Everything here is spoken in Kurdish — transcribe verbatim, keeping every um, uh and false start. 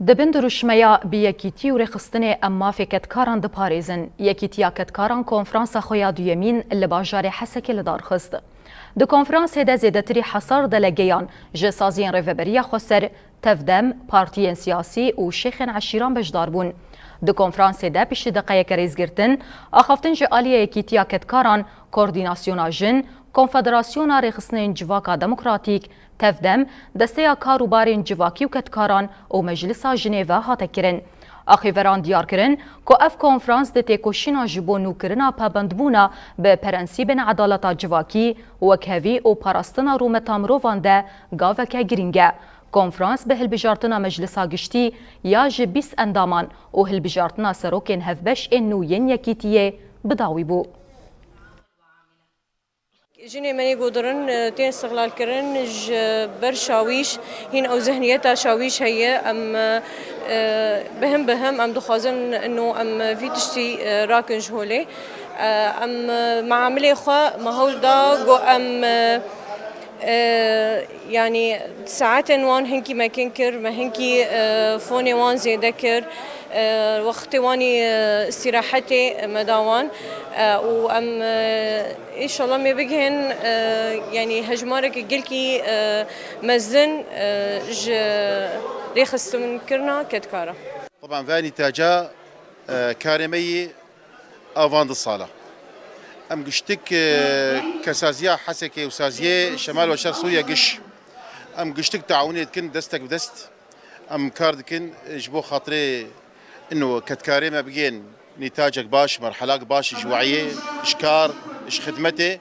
Di bin dirûşmeya bi yekîtî û rêxistinê em mafê kedkaran diparêzin. Yekîtiya Kedkaran konferansa xwe ya duyemîn li bajarê Hesekê li dar xist. Di konferansê de zêdetirî hezar delegeyan ji saziyên Rêveberiya Xweser, Tevdem, partiyên siyasî û şêxên eşîran beşdar bûn. Di konferansê de piştî deqeyeke rêzgirtin, axaftin ji aliyê Yekîtiya Kedkaran, Koordînasyona Jin, Konfederasyona Rêxistinên Civaka Demokratîk, Tevdem, Desteya Kar û Barên Civakî û Kedkaran û Meclisa Jinêve hate kirin. Axêveran diyar kirin ku ev konferans di têkoşîna ji bo nûkirina pabendbûna bi prensîbên edaleta civakî, wekhevî û parastina rûmeta mirovan de gaveke girîng e. Konferans bi hilbijartina Meclisa Giştî ya ji bîst endaman û hilbijartina serokên hevbeş ên nû yên Yekîtiyê bi dawî bû. Jinê me yê ku dirin, e, tên îstixlalkirin ji ber şawîş, hîn ew zihniyeta şawîş heye. Em, e, e, bihim bihim em dixwazin ino em vî tiştî, e, rakin ji holê. E, em, e, meamilê xwe me hewl da ku em, e, e, yanî saetên wan hinkî me kin kir, me hinkî, e, fonê wan zêde kir. E, wextê wanî, e, îstîrahetê me da wan. E, û em, e, înşallah me bigihên, e, yanî hejmareke gelkî, e, mezin, e, ji rêxistinkirina kedkara. Teban vê nîtaca, e, karê me yî a van du sala. Em giştik, e, kesaziya Hesekê û saziyê Şemal ve Şer Sûriye giş. Em giştik taawunê dikin destek bi dest. Em kar dikin, e, ji bo xatirê ino kedkarê me bigên nîtacek baş, merhelak baş ji weyê, ji kar, ji xidmetê.